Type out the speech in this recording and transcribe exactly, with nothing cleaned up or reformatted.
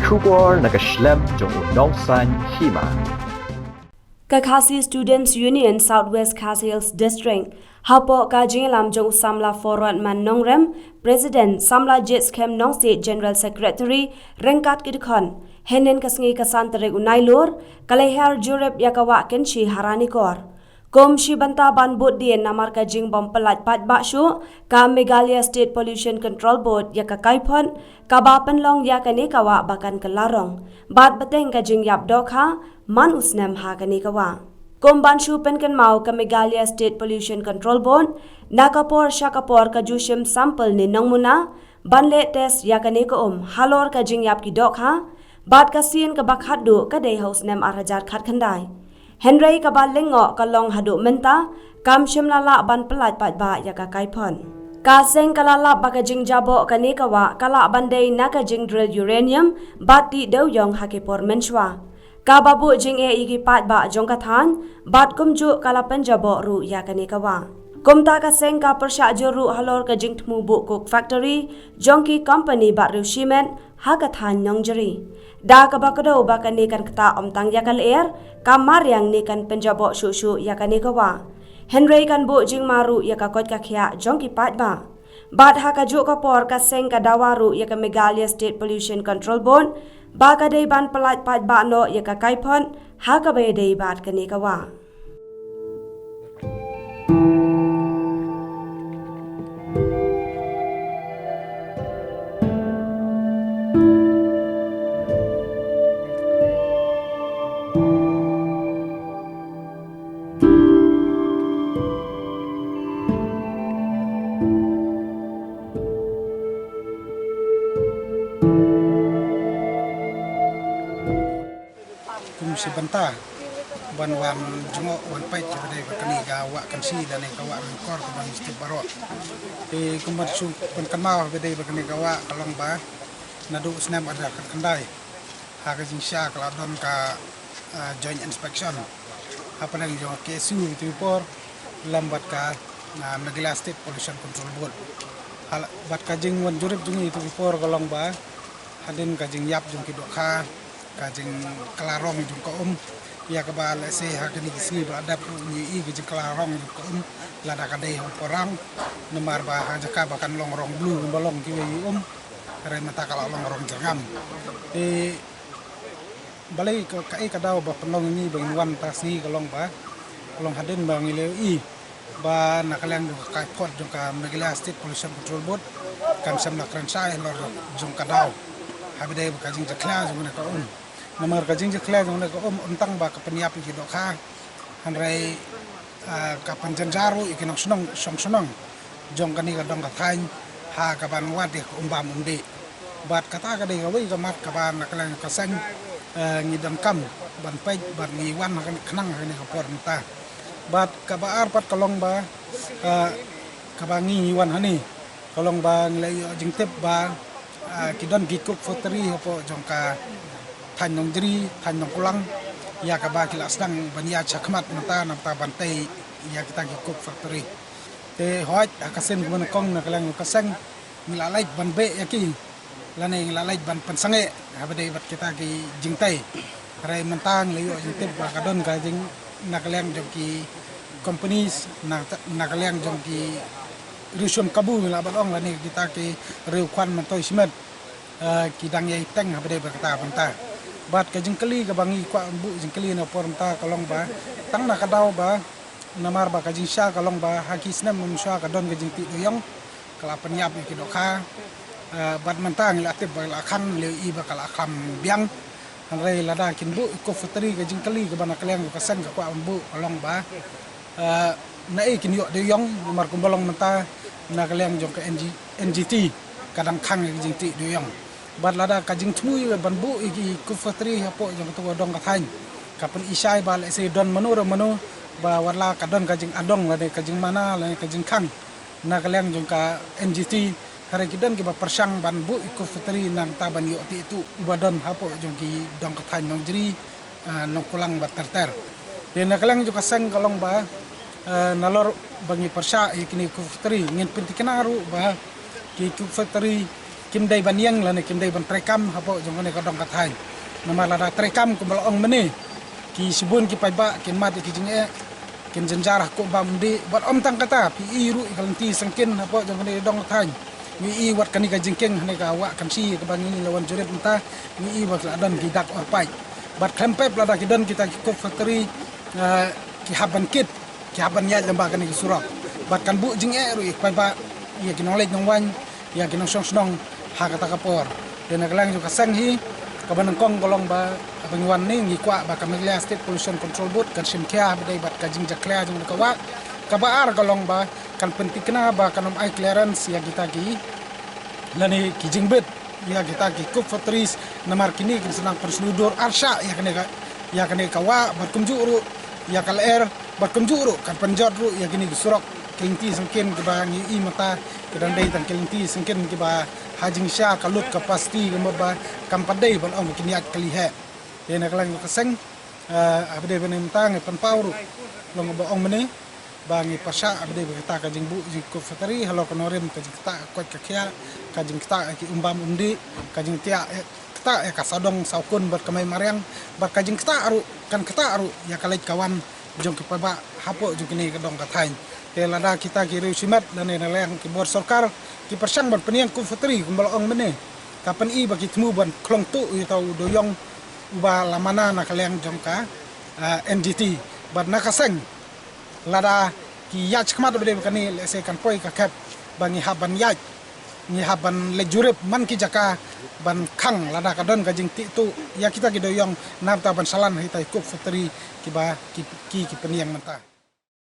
Khubor na ka shlem jong u nongsan hima. Ka Khasi Students Union South West Khasi Hills District, hapoh ka jingïalam jong u samla Forward Man Nongrem, President, samla Jitskem Nongsiej, General Secretary, ryngkat ki dkhot, hynnin ka sngi ka san tarik u Nailur, ka la hiar jurip ïa ka wah Kynshi ha Ranikor. Kum shi bynta ban bud dien namar ka jingbym pyllait paidbah shuh, ka Meghalaya State Pollution Control Board ïa ka kaiphod, kaba pynlong ïa kane ka wah ba kan kylla rong. Bad bteng ka jingïap dohkha, man u snem ha kane ka wah. Kum ban shu pynkynmaw, ka Meghalaya State Pollution Control Board, na ka por sha ka por ka ju shim sample ne nongmuna, ban leh test ïa kane ka um, halor ka jingïap ki dohkha, bad ka sien kaba khatduh ka dei ha u snem ar hajar khatkhyndai. Hynrei kaba lyngngoh ka long haduh mynta, kam shym la lah ban pyllait paidbah ïa ka kaiphod. Ka seng ka la lap ba ka jingjaboh kane ka wah, ka lah ban dei na ka jingdrill uranium, bad tih dewïong ha ki por mynshuwa. Kaba buh jingeh ïa ki paidbah jong ka thaiñ, bad kumjuh ka la pynjaboh ruh ïa kane ka wah. Kumta ka seng ka pyrshah jur ruh halor ka jingthmu buh coke factory, jong ki company batriew shimet, ha ka thaiñ Nongjri. Da kaba kdew ba kane kan ktah ym tang ïa ka lyer, ka mariang ne kan pynjaboh shuh shuh ïa kane ka wah. Hynrei kan buh jingma ruh ïa ka koit ka khiah jong ki paidbah. Bad ha kajuh ka por ka seng ka dawa ruh ïa ka Meghalaya State Pollution Control Board, ba ka dei ban pyllait paidbah noh ïa ka kaiphod, ha kaba ïadei bad kane ka wah. Kum shi bynta ban wan jngoh wan peit ba dei ba kane ka wah Kynshi lane ka wah Ranikor kaba ngi sngewthuh baroh. Te kum ban shu pynkynmaw ba dei ba kane ka wah ka long ba naduh snem ar hajar khatkhyndai, ha ka jingshisha ka la don ka, ah, joint inspection hapdeng jong ka K S U ïa kito ki por lem bad ka, ah, Meghalaya State Pollution Control Board. Hala bad ka jingwan jurip jong ngi ïa kito ki por ka long ba hadien ka jingïap jong ki dohkha, ka jingkylla rong jong ka um, ïa kaba lehse ha kine ki sngi ba la dep ruh ngi ïohi ka jingkylla rong jong ka um, lada ka dei ha u por rang, namar ba ha jaka ba kan long rong blue kumba long kiwei ki um, hynrei mynta ka la long rong jyrngam. Te balei ka, kaei ka daw ba pynlong ïa ngi ba ngin wan mynta ka sngi ka long ba, ka long hadien ba ngi la ïohi ba na ka liang jong ka kaiphod jong ka Meghalaya State Pollution Control Board, kan shym la kren shai halor jong ka daw, haba dei ba ka jingjakhlia jong kane ka um. Namar ka jingjakhlia jong kane ka um ym tang ba ka pynïap ïa ki dohkha, hynrei, ah, ka pynjynjar ruh ïa ki nongshong, shong shnong jong kane ka dong ka thaiñ, ha kaban wad ïa ka um bam um dih. Bad kata ka dei kawei ka mat kaba na ka liang ka seng, eh, ngi donkam ban peit bad ngi wan ha kane, khnang ha kane ka por mynta. Bad kaba ar pat ka long ba, eh, kaba ngi, ngi wan hangne ka long ba ngi la ïoh jingtip ba, eh, ki don ki coke factory hapoh jong ka thaiñ Nongjri, thaiñ Nongkulang, ïa kaba ki la sdang ban ïaid shakhmat mynta, na bynta ban tei ïa kita ki coke factory. Te hooid ha ka sien kaba nyngkong na ka liang ka seng ngi la leit ban beh ïa ki, lane ngi la leit ban pynsangeh haba dei bad kita ki jingtei. Hynrei mynta ngi la ïoh jingtip ba ka don ka jing, na ka liang jong ki companies, na, na ka liang jong ki riew shum kabu ngi lah ban ong, lane kita ki riew khwan myntoi shimet, eh, ki dang ïai teng haba dei bad kata bynta. Bad ka jingkylli kaba ngi kwah buh jingkylli na por mynta ka long ba, tang na ka daw ba, namar ba ka jingshisha ka long ba ha ki snem mynshuwa ka don ka jingtih dewïong, ka la pynïap ïa ki dohkha. Eh, bad mynta ngi la tip ba la khang, ngi la ïohi ba ka la kham biang. Hynrei lada kin buh ïa ka coke factory, ka jingkylli kaba na ka liang ka seng ka kwah ban buh ka long ba, eh, naei kin ïoh dewïong, namar kumba long mynta na ka liang jong ka N G, N G T ka dang khang ïa ka jingtih dewïong. Bad lada ka jingthmu ïa ban buh ïa ki coke factory hapoh jong kato ka dong ka thaiñ, ka pyni shai ba lehse don mano re mano, ba wat la ka don ka jingadong lane ka jingmana lane ka jingkhang na ka liang jong ka N G T, hynrei ki don kiba pyrshang ban buh ïa ka coke factory na ka bynta ban ïoh tih tuh uba don hapoh jong ki dong ka thaiñ Nongjri, ah, Nongkulang bad ter ter. Te na ka liang jong ka seng ka long ba, ah, nalor ba ngi pyrshah ïa kine ki coke factory, ngin pynthikna ruh ba ki coke factory kim dei ban ïeng lane kim dei ban treikam hapoh jong kane ka dong ka thaiñ. Namar lada treikam kumba la ong mynne, ki shibun ki paidbah kin mad ïa ki jingeh, kin jynjar ha kum bam umdih, bad ym tang kata, phi i ruh ïa ka lynti sangkin hapoh jong kane ka dong ka thaiñ. Ngi i wat kane ka jingkieng ha kane ka wah Kynshi kaba ngi la wan jurip mynta, ngi i wat la don ki dak orpait. Bad khlem pep lada ki don kita ki coke factory, eh, ki hap ban kit, ki hap ban ïaid lyngba kane ka surok. Bad kan buh jingeh ruh ïa ki paidbah, ïa ki nongleit nongwan, ïa ki nongshong shnong ha kata ka por. Te na ka liang jong ka seng hi, kaba nyngkong ka long ba, kaba ngi wan ne ngi kwah ba ka Meghalaya State Pollution Control Board kan shim khia ba dei bad ka jingjakhlia jong ka wah. Kaba ar ka long ba kan pynthikna ba kan ym ai clearance ïa kita ki, lane ki jingbit ïa kita ki coke factories, namar kine kin sa nang pynshlur arshah ïa kane ka, ïa kane ka wah, bad kumjuh ruh ïa ka lyer, bad kumjuh ruh kan pynjot ruh ïa kine ki surok, ki lynti sangkin kiba ngi i mynta ki dang dei tang ki lynti sangkin kiba ha jingshisha ka lut capacity, ka mut ba kam pat dei ban ong ba kin ïaid kali heh. Te na ka liang ka seng, eh, haba dei ba mynta ngi pynpaw ruh, long ba ong mynne ba ngi pyrshah haba dei ba kata ka jingbuh jingcoke factory, halor ka nongrim ka jingktah ka koit ka khiah, ka jingktah ïa ki umbam umdih, ka jingktah, eh, ktah ïa ka sawdong sawkun bad ka mei mariang, bad ka jingktah ruh, kan ktah ruh ïa ka leit ka wan jong ki paidbah hapoh jong kine ka dong ka thaiñ. Te lada kita ki riew shimet lane na liang ki bor sorkar ki pyrshang ban pynïeng coke factory kumba la ong mynne, ka pyni ba ki thmu ban khlong tuh ïa uta u dewïong uba la mana na ka liang jong ka, eh, N G T. Bad na ka seng, lada ki ïaid shakhmat ba dei ba kane, lehse kan poi ka khep ba ngi hap ban ïaid, ngi hap ban leit jurip man ki jaka ban khang lada ka don ka jingtih tuh ïa kita ki dewïong, na bynta ban shalan ha ita i coke factory kiba ki, ki, ki pynïeng mynta.